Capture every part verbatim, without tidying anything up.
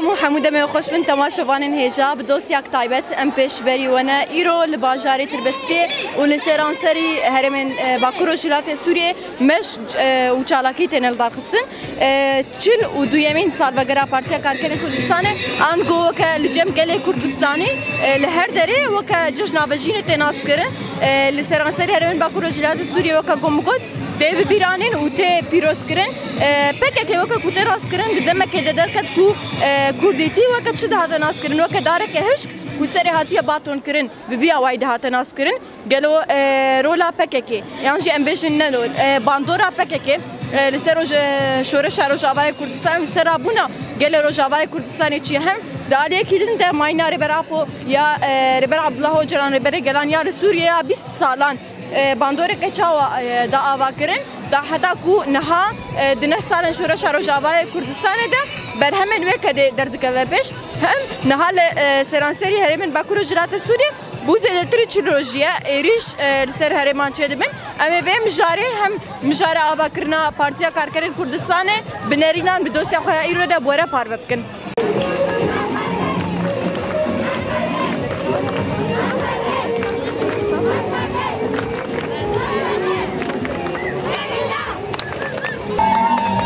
Hemû demê xweş bin temaşevanên hêja, bi dosyek taybet em pêşberî we ne. Îro li bajarê Tirbespiyê û li seranserî herêmên, e, Bakur Rojhilatê Sûriyê meş, e, û çalakî têne lidarxistin. E, çil û duyemîn salvegera Partiya Karkerên Kurdistanê ango weke li cem gelê Kurdistanî, e, li her derê weke cejna vejînê tê naskirin. E, li seranserî herêmên Bakur Rojhilatê Sûriyê weke ku min got, tê bibîranîn û tê pîrozkirin. E, P K K weke ku tê naskirin di demekê de derket ku, e, kurdîtî weke çi dihate naskirin, weke dareke hişk ku serê hatiye batonkirin, bi vî awayî dihate naskirin. Gelo, e, rola P K K, yan jî em bêjin ne rol, e, bandora P K K, e, li ser roj-, e, şoreşa Rojavayê Kurdistanê û serabûna gelê Rojavayê Kurdistanê çi hem di aliyekî din de mayîna Rêber Apo ya, e, Rêber Abdullah Ocalan, Rêberê Gelan ya li Sûriye ya bîst salan, e, bandoreke çawa, e, da ava kirin, da heta ku niha, e, di neh salên şoreşa Rojavayê Kurdistanê de berhemên wê kedê derdikeve pêş. Hem niha li, e, seranserî herêmên Bakur û Rojhilatê Sûriyê bû zêdetirî çil rojî ye êrîş, e, li ser herêman çêdibin. Em ê vê mijarê hem mijara avakirina Partiya Karkerên Kurdistanê bi nerînan bi dosya xwe ya îro de bi we re parve bikin.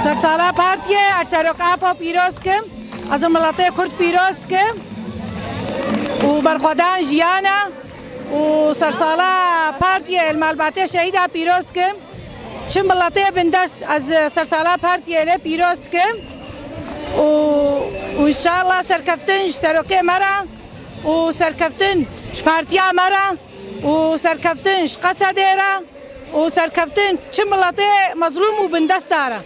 Sersala Partiyê, ez Serok Apo pîroz kim. Ez ê miletê Kurd pîroz kim û berxwedan jiyan e û sersala Partiyê li malbatê şehîda pîroz kim. Çi miletê bindest ez sersala Partiyê lê pîroz dikim û, û înşallah serkeftin ji serokê me re û serkeftin ji partiya me re û serkeftin ji Qesedê re û serkeftin çi miletê mezlûm û bindesta re.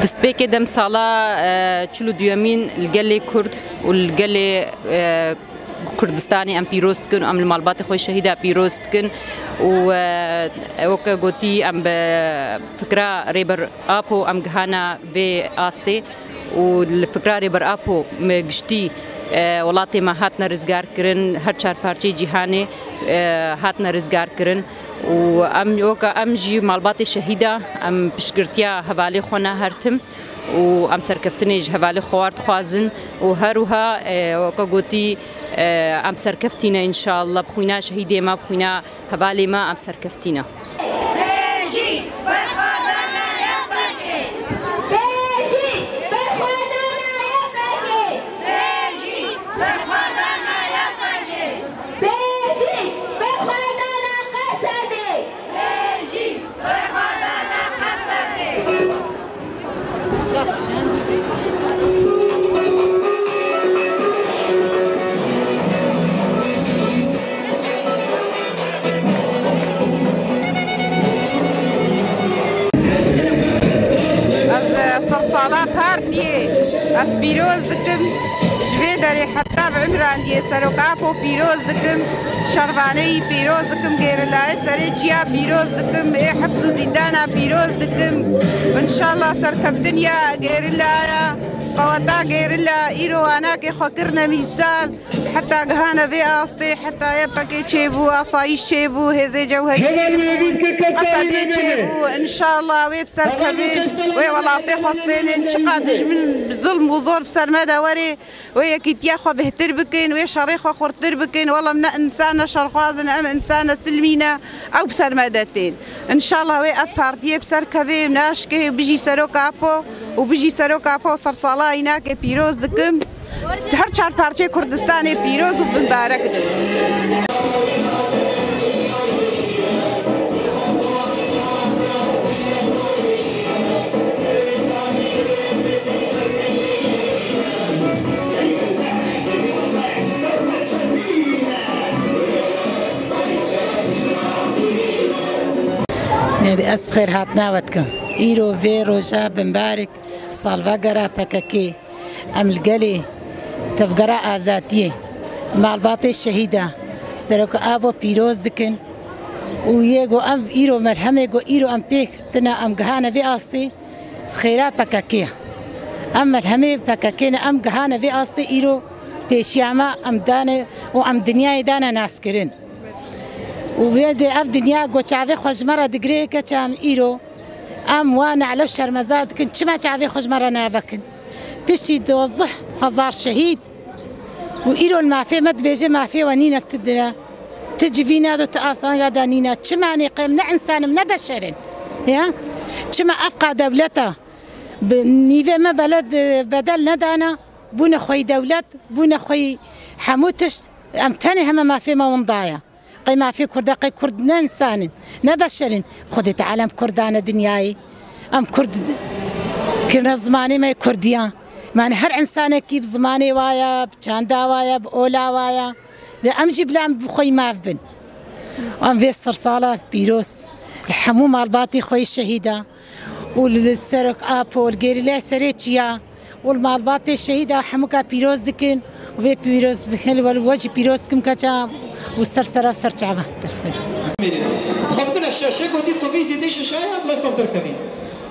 Destpêkê demsala, e, çil û duyemîn li gelê Kurd û li gelê, e, Kurdistanê em pîroz dikin û em li malbatê xwe şehîda pîroz dikin û, e, weke gotî em bi fikra Rêber Apo em gihana vê astê û li fikra Rêber Apo me giştî, e, welatê me hatine rizgar kirin, her çar parçeyê cîhanê, e, hatine rizgar kirin û em weke em jî malbatê şehîda em piştgirtiya hevalê xwe ne her tim û em serkeftinê ji hevalê xwe war dixwazin û her wiha, e, weke gotî, e, em serkeftî ne înşallah, bi xwîna şehîdê me, bi xwîna hevalê me em serkeftî ne. Ez, e, sersala partiyê ez pîroz dikim. Ji vê derê heta bi Umraniye Serok Apo pîroz dikim. Şervaneyî pîroz dikim, gêrilayê serê çiya pîroz dikim, ê heps û zîndana pîroz dikim. Înşallah serkeftin ya gêrilaya, qeweta gêrila îro anakê xwe kirine mîsal. Heta gihane vê astê, heta Y P G çêbû, asayîş çêbû, hêzê cewherî çêbû, Esedê çêbû. Înşallah wê bi ser kevê, wê welatê xwe stênin. Çiqa dijmin zulm û zor bi ser me de werê, wê yekîtiya xwe bêhtir bikin, wê şerê xwe xurtir bikin. Wela em ne însan ne şerxwaz in, em însan ne silmî ne, ew bi ser me de tên. Înşallah wê ev partiyê bi ser kevê, naşkê, bijî Serok Apo û bijî Serok Apo sersala înakê pîroz dikim. Her çar parçeyê Kurdistanê pîroz û bimbarek dikim. Ez bi xêrhatina we dikim. Îro vê roja bimbarik salvegera P K K, em li gelê tevgera azadiyê, malbatê şehîda, Serok Apo pîroz dikin û yê ku ev îro melhemê ku îro em pêk tine em gihane vê astê, xêra P K K ye. Em melhemê P K K ne, em gihane vê astê îro pêşiya me em dane û em dinyayê dane naskirin. Û wê de ev dinya ku çavê xwe ji me re digire, keça em îro, em wa nehlew şermezar dikin, çima çavê xwe ji me re navekin? Piştî dozdeh hezar şehîd û îro li mafê me dibêje mafê we nîne ti dire. Ti civîna de, ti asanga de nîne. Çima nê qey em ne însan in, ne beşer in? Ya? Çima ev qa dewleta bi nîvê me beled, bedel nedana? Bûne xweyî dewlet, bûne xweyî hemû tişt, em tenê heme mafê me winda ye. Qey mafê Kurda, qey Kurd ne însan in, ne beşer in. Xwedê Teala em Kurd dane dinyayê. Em Kurd kirine zimanê me yê Kurdiya. Mane her însanekî bi zimanê wa ye, bi çanda wa ye, bi ola wa ye. Ve em jî bila em bi xweyî maf bin. Em vê sersala pîroz li hemû malbatê xwe yê şehîda û li Serok Apo, li gerîlaya Serê Çiya û li malbatê şehîda hemûka pîroz dikin û vê pîroz bikin, li we jî pîroz dikim keça û ser sera û ser çava. Xwe bikine şeşe gotî sovî zêdê şeşaya bila sov derkevî.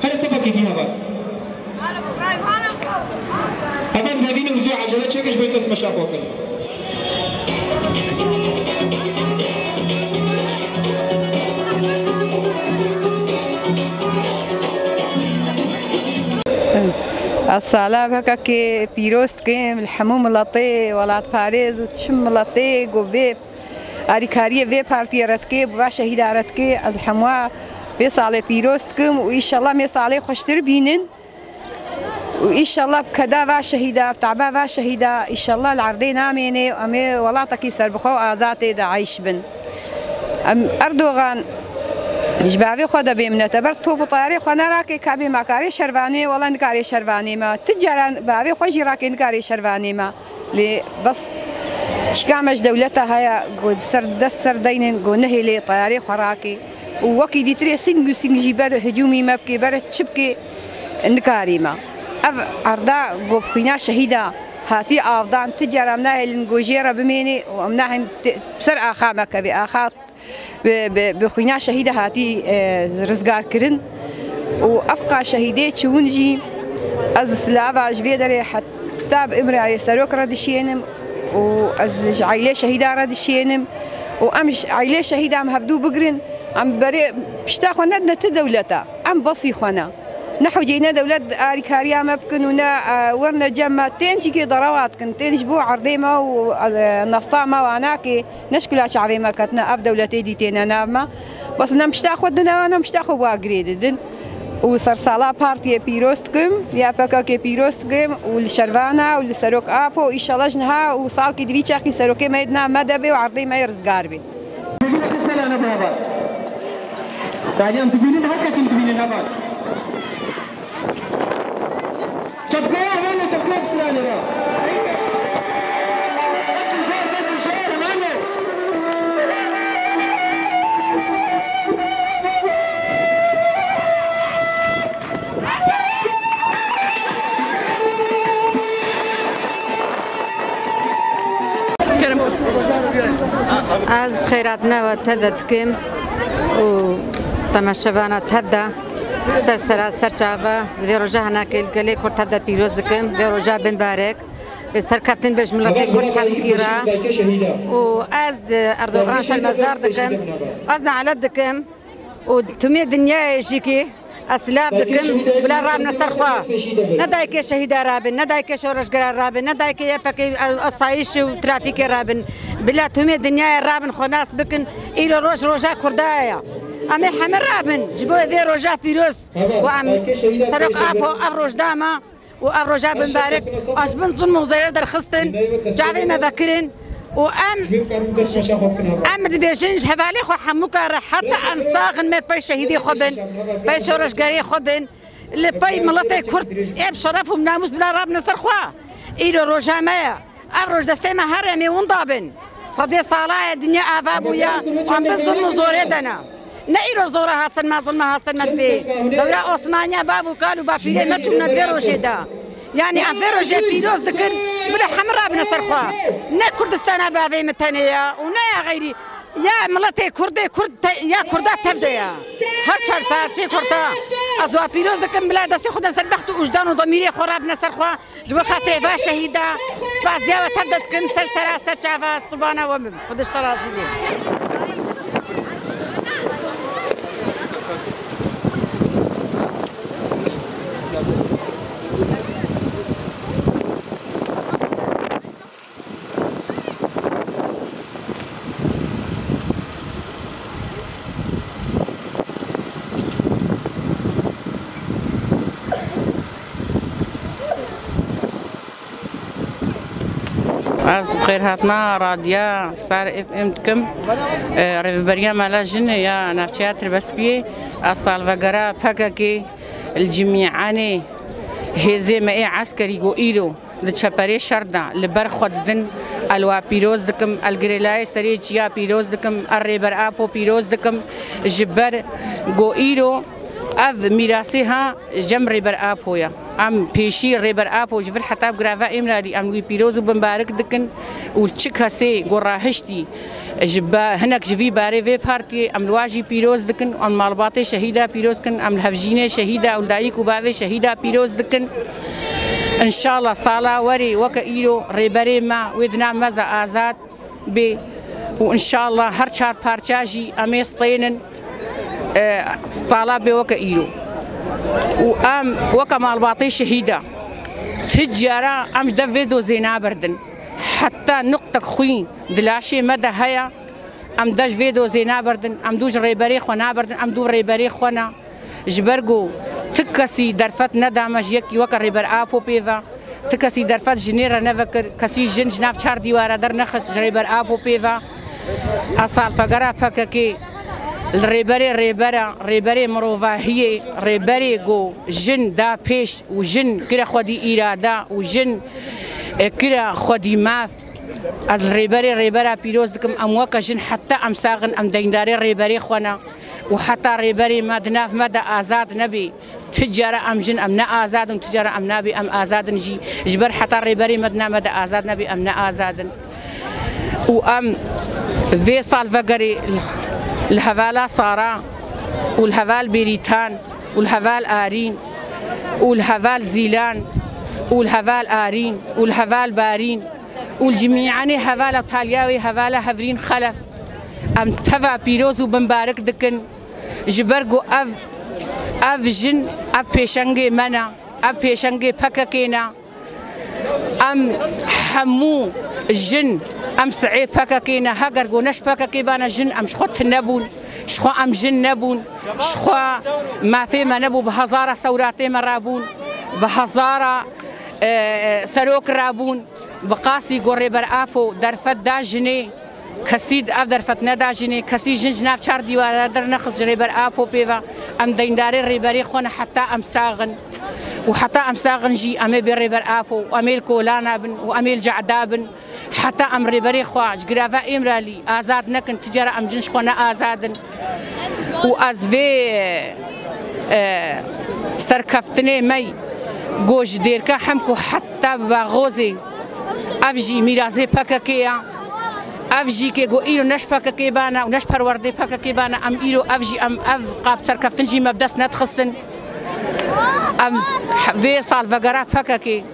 Here sefekî dî heva. Heban revîne û zû ecele çêke ji bo dest meşa xwe kin. Ez sala P K K pîroz dikim li hemû miletê, welatparêz û çi miletê ku vê alîkariyê vê partiyê re dike, bi va şehîda re dike, ez li hemû vê salê pîroz dikim û îşallah em ê salê xweştir bînin. Û îşallah bi keda va şehîda, bi taba va şehîda, îşallah li erdê namêne û em ê welatekî serbixwe û azadê de eyş bin. Em Erdogan ji bavê xwe de bêminete ber top û tayarê xwe nerake, ka bê ma karê şervanê, wela nikarê şervanê me. Ti caran bavê xwe jî rake nikarê şervanê me. Lê bes çika me ji dewleta heye ku di ser dest ser deynin ku nehêlê tayarê xwe rake. Û wekî dîtirê sîng û sîng jî ber hicûmî me bike, ber çi bike, nikarî me. Ev erda ku bi xwîna şehîda hatî avdan, ti cara em nahêlin ku jê re bimênê û em nahên te-, ser axa me kevê. Axa bi, bi, bi xwîna şehîda hatî, e, rizgar kirin. Û ev qa şehîdê çiwin jî ez silava ji vê derê heta bi imrayê serok re dişiyênim û ez ji aîlê şehîda re dişiyênim û em ji aîlê şehîda em hevdû bigrin. Em berê pişta xwe nedine ti dewleta. Em besî xwe ne. Ne hewceyî ne dewlet alîkariya me bikin û ne, e, werine cem me. Tên jî kê derewa dikin. Tên ji bo erdê me û, e, nefta me wa nakê. Ne ji kula çavê me ketine ev dewletê dî têne nav me. Bes ne pişta xwe dine, ne pişta xwe wa girê didin. Û sersala partiyê pîroz dikim, ya P K K pîroz dikim û li şervana û li serok Apo, îşallah ji niha û salkî di vî çaxî serokê me yê di nav me de bê û erdê me yê rizgar bê. Dibîne kesmela ne baba. Taliyan dibînin, her kesin dibînin heval. Çepkeya hevalno, çepkeya bi stranê re. Dest û şer, dest û şer, hevalno. Kerem. Ez bi xêrhatina we tevde dikim û temaşevana tevde ser sera ser çava di vê roja hinekê li gelê Kurd tevde pîroz dikim. Vê roja bimbarek. Vê serkeftin be ji miletê Kurd hemkî re. Û ez di Erdogan şermezar dikim. Ez nalet dikim. Û tumê dinyayê jî kî ez silav dikim, bila rabine ser xwe. Ne dayikê şehîda rabin, ne dayikê şoreşgera rabin, ne dayikê Y P G asayîş û trafîkê rabin. Bila tumê dinyayê rabin, xwe nas bikin. Îro roj roja Kurda ye. Em ê heme rabin. Ji bo vê roja pîroz. Û em Serok Apo ev roj da me. û ev roja bimbarek an ji bin zulm û zêre derxistin, çavê me vekirin û em, em dibêjin ji hevalê xwe hemûka re heta em sax in me pey şehîdê xwe bin, pey şoreşgerê xwe bin, li pey miletê Kurd ê bi şeref û bi namûs bila rabine ser xwe. Îro roja me ye. Ev roj destê me her em ê winda bin. Sedê sala ye dinya ava bûye, em bin zulm û zorê de ne. Ne îro zora hasil me, zilma hasil me dibê. Dewra Osmaniya bav û kal û bapîrê me çûbûne di vê rojê de. Yanî em vê rojê pîroz dikin, bila hemû rabine ser xwe. Ne Kurdistana bavê min tenê ya û ne ya xeyrî. Ya miletê Kurdê Kurd te, ya Kurda tev de ya. Her çar parçeyê Kurda. Ez wa pîroz dikim, bila destê xwe de ser bext û wijdan û demîrê xwe rabine ser xwe. Ji bo xatirê va şehîda, spaziya we tev de dikin, ser sera, ser çava, ez qurbana we bim. Xwedê ji te razî bê. Ez bi xêrhatina Radya Star F M dikim. E, Rêveberiya Mala Jin ya navçeya Tirbespiyê, ez salvegera P K K li Cimîanê hêzê me ê eskerî ku îro di çeperê şer de li ber xwe didin, el wa pîroz dikim, el girêlayê serê çiya pîroz dikim, el Rêber Apo pîroz dikim, ji ber ku îro ev mîrasê ha cem Rêber Apo ye. Em pêşî Rêber Apo ji vir heta bi girava Îmralî em wî pîroz û bimbarik dikin û çi kesê ku rahiştî ji ba-, hinek ji vî barê vê partiyê em li wa jî pîroz dikin, em malbatê şehîda pîroz dikin, em li hevjînê şehîda û li dayik û bavê şehîda pîroz dikin. Înşallah sala werê weke îro rêberê me wê di nav me de azad bê û înşallah her çar parça jî em ê stênin, e, sala bê weke îro. Û em weke malbatê şehîda ti cara em ji dev vê dozê naberdin. Heta nuqtek xwîn di laşê me de heye, em dev ji vê dozê naberdin, em dû ji rêberê xwe naberdin, em dû rêberê xwe ne. Ji ber ku ti kesî derfet neda me ji yekî weke Rêber Apo pê ve, ti kesî derfet ji nê re nevekir, kesî jin ji nav çar dîwara dernexist ji Rêber Apo pê ve. Ez salvegera P K K li rêberê rêbera, rêberê mirovahiyê, rêberê ku jin da pêş û jin kire xwedî îrade û jin, e, kire xwedî maf. Ez li rêberê rêbera pîroz dikim, em weke jin heta em sax in, em deyndarê rêberê xwe ne. Û heta rêberê me di nav me de azad nebê, ti cara em jin em ne azad in, ti cara em nabê em azad in jî. Ji ber heta rêberê me di nav me de azad nebê, em ne azad in. Û em vê salvegerê li hevala Sara û li heval Bêrîtan û li heval Arîn û li heval Zîlan û li heval Arîn û li heval Barîn û li cimîanê hevala Talya wê hevala Hevrîn Xelef, em teva pîroz û bimbarik dikin. Ji ber ku ev, ev jin, ev pêşengê me ne, ev pêşengê P K K ne. Em hemû jin, em si'ê P K K ne. Heger ku ne ji P K K bane jin, em ji xwe tune bûn, ji xwe em jin nebûn, ji xwe mafê me nebû, bi hezara sewratê me rabûn, bi hezara, e, serok rabûn, bi qasî ku Rêber Apo derfet da jinê. Kesî di ev derfet neda jinê, kesî jin ji nav çar dîwara dernexist ji Rêber Apo pê ve. Em deyndarê rêberê xwe ne heta em sax in. Û heta em sax in jî em ê bê Rêber Apo û em ê li kolana bin û em ê li cehda bin. Heta em rêberê xwe ji girava Îmralî azad nekin, ti cara em jin ji xwe ne azad in. Û ez vê, e, serkeftinê me ku ji Dêrka Hemko heta bi Baxozê, ev jî mîrasê P K K ya. Ev jî kê ku îro ne ji P K K bane û ne ji perwerdê P K K bane, em îro ev jî, em ev qap serkeftin jî me bi dest nedixistin. Em vê salvegera P K K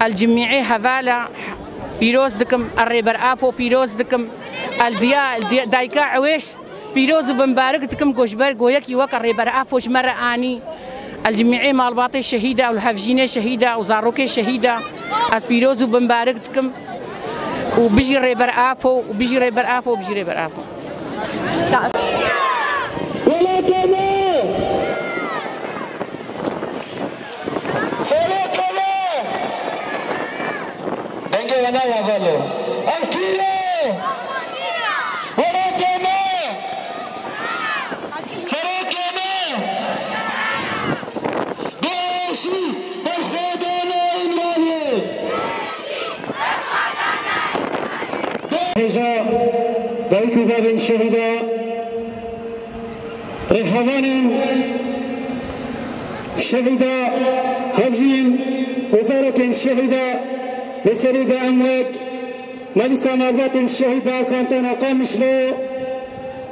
el cimîê hevala pîroz dikim, el Rêber Apo pîroz dikim, el diya, el diya, dayika Ewêş pîroz û bimbarik dikim ku ji ber goyekî weke Rêber Apo ji me re anî. El cimîê malbatê şehîda û li hevjînê şehîda û zarokê şehîda ez pîroz û bimbarik dikim. Û bijî Rêber Apo, û bijî Rêber Apo, û bijî Rêber Apo. Welatê me! Serokê me! Dengê we nawa galo. Ev kî ye? Welatê me! Serokê me! Bi êşî berxwedana Îmraliyê! Hêja dayik û bavên şehîda Hevalên şehîda, hevjiyên wezarokên şehîda, li serî de em wek Meclisa Malbatên Şehîda Kantona Qamişlo,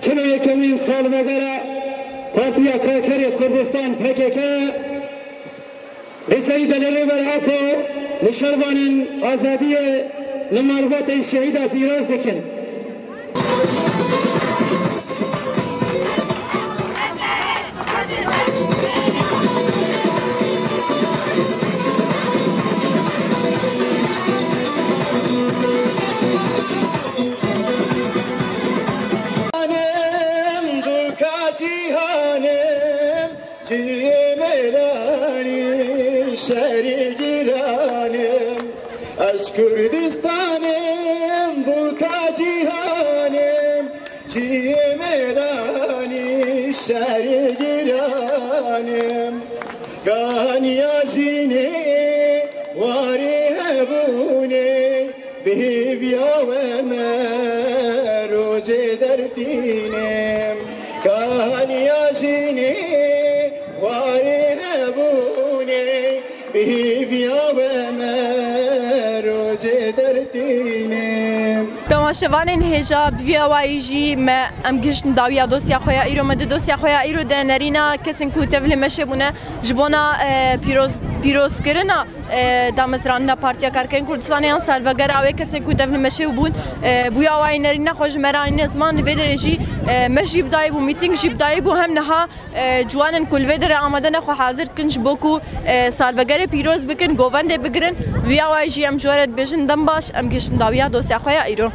çil û yekemîn salvegera Partiya Karkerê Kurdistan, P K K, di serî de li rêber Apo li şervanên azadiyê li malbatên şehîda pîroz dikin. Cîhanê mêranî şerî giranê, ez Kurdistanê, bûka cîhanê, cîyê mêranî şerî giranê. Kaniya jînê warê hebûnê, bi hêviya we me rojê dertîne. Kaniya jînê warê hebûnê, bi hêviya we me rojê dertîne. Temaşevanên hêja, bi vî awayî jî me em gihiştin dawiya dosya xwe ya îro. Me di dosya xwe ya îro de nerîna kesên ku tevlê meşê bûne ji bona, e, pîroz, pîrozkirina e, damezranîna Partiya Karkerên Kurdistanê yan salvegera wê kesên ku tevlî meşê bûn, e, bûya wayî nerîna xwe ji me re anîne ziman. Li vê derê jî, e, me jî bi dayî bû, mîtîng jî bi dayî bû. Hem niha, e, ciwanên ku li vê derê amade ne xwe hazir dikin ji bo ku, e, salvegerê pîroz bikin, govendê bigirin. Vîya wayî jî em ji we re dibêjin dem baş, em gihiştin dawiya dosya xwe ya îro.